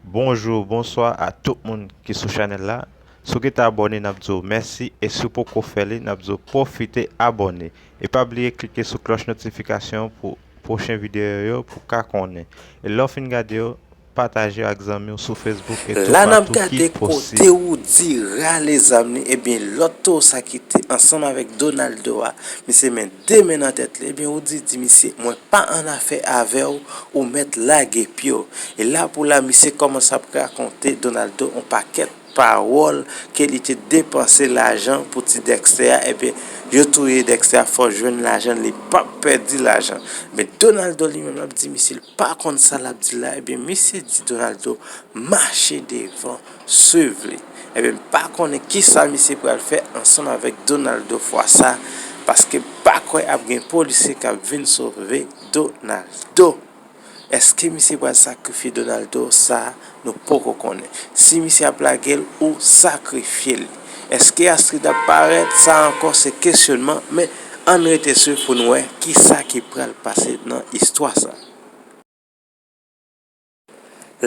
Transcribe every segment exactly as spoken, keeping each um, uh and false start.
Bonjou, bonswa a tout moun ki sou chanèl la. Si w gentan abòne, n ap di w mèsi, e si w poko fè li, n ap di w pwofite abòne. E pa bliye klike sou klòch notifikasyon pou pwochen videyo yo pou w ka konnen. E lè w fin gade yo, pataje yo ak zanmi w sou Facebook e tou patou ki posib. La n ap gade kote Roody rale zam li, ebyen lòt towo sa ki te ansanm avèk Donaldo a, misye met de men nan tèt li. Ebyen Roody di misye, mwen pa annafè avè w, ou mèt lage pye w. E la pou la, misye kòmanse ap rakonte Donaldo on pakèt pawòl ke li te depanse lajan pou ti Dexter a, ebyen yo touye Dexter a, fò l jwenn lajan, li p ap pèdi lajan. Men Donaldo li menm l ap di misye l pa konn sa l ap di la, ebyen misye di Donaldo mache devan, swiv li. Ebyen m pa konnen kisa misye pral fè ansanm avèk Donaldo fwa sa, paske m pa kwè ap gen polisye k ap vin sove Donaldo. Èske misye pral sakrifye Donaldo? Sa nou poko konnen. Si misye ap lage l ou sakrifye l. Èske Astrid ap parèt? Sa ankò se kesyonman, men ann rete swiv pou n wè kisa ki pral pase nan istwa sa.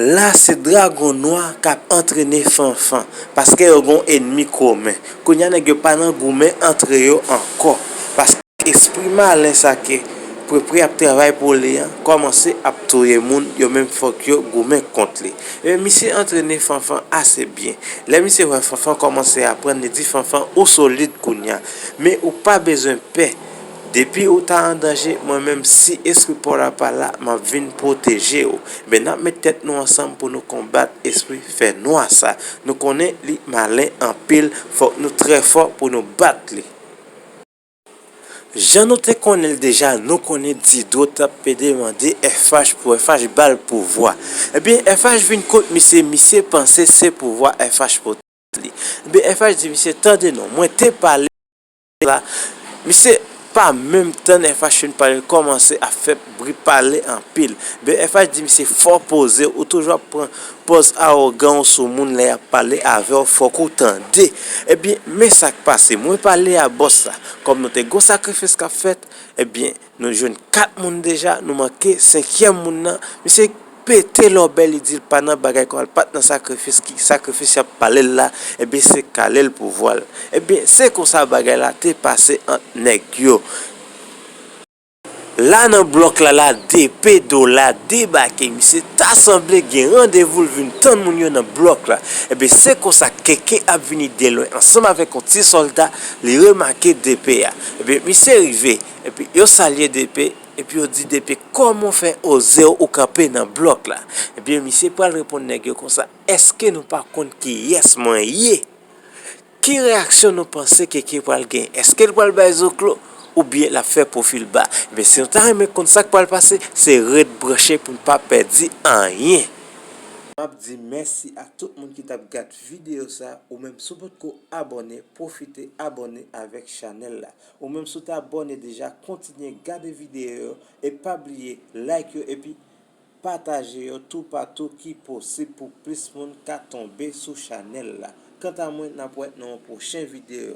La se Dragon Nwa k ap antrene Fanfan, paske yo gon ènmi komen. Kounye a nèg yo pa nan goumen antre yo ankò, paske espri malen sa ke Prepre ap travay pou li an kòmanse ap touye moun, yo menm fòk yo goumen kont li. Ebyen misye antrene Fanfan ase byen. Lè misye wè Fanfan kòmanse aprann, li di Fanfan ou solid kounye a, men ou pa bezwen pè. Depi ou ta an danje, mwen menm si espri pa w la pa la, m ap vin pwoteje w. Ebyen n ap met tèt nou ansanm pou nou konbat espri fènwa sa. Nou konnen li malen anpil, fòk nou trè fò pou nou bat li. Jan nou te konnen l deja, nou konnen Didro t ap pede mande F H pou F H ba l pouvwa. Ebyen F H vin kot misye, misye panse se pouvwa F H pote li. Ebyen F H di misye, tande non, mwen te pale la. Misye pa menm tann F H fin pale, l kòmanse ap fè bri, pale anpil. Ebyen F H di misye, fò w poze w, ou toujou ap pran pòz awogan w sou moun lè y ap pale avè w, fòk ou tande. Ebyen men sa k pase, mwen pale a bòs la, kòm nou te gon sakrifis k ap fèt, ebyen nou jwenn kat moun deja, nou manke senkyèm moun nan. Misye pete lòbèy, li di l pa nan bagay konsa, l pa t nan sakrifis, ki sakrifis y ap pale l la, ebyen se kale l pouvwa l. Ebyen se konsa bagay la te pase ant nèg yo. La nan blòk la la, D P Dola debake, misye ta sanble gen randevou l vin tann moun yo nan blòk la. Ebyen se konsa Keke ap vini de lwen ansanm avèk yon ti sòlda, li remake D P a. Ebyen misye rive, epi yo salye D P, epi yo di D P, kòman w fè oze w kanpe nan blòk la? Ebyen misye pral reponn nèg yo konsa, èske nou pa konn kiyès mwen ye? Ki reyaksyon nou panse Keke pral gen? Èske l pral bay zoklo? Oubyen l ap fè pwofil ba? Ebyen si nou ta renmen konn sa k pral pase, se ret branche pou n pa pèdi anyen. M ap di mèsi a tout moun ki t ap gad videyo sa, ou menm si w potko abòne, pwofite abòne avèk chanèl la. Ou menm si w te abòne deja, kontinye gade videyo yo e pa bliye like yo epi pataje yo toupatou ki posib pou plis moun ka tonbe sou chanèl la. Kanta mwen, n ap wè nan yon pwochen videyo.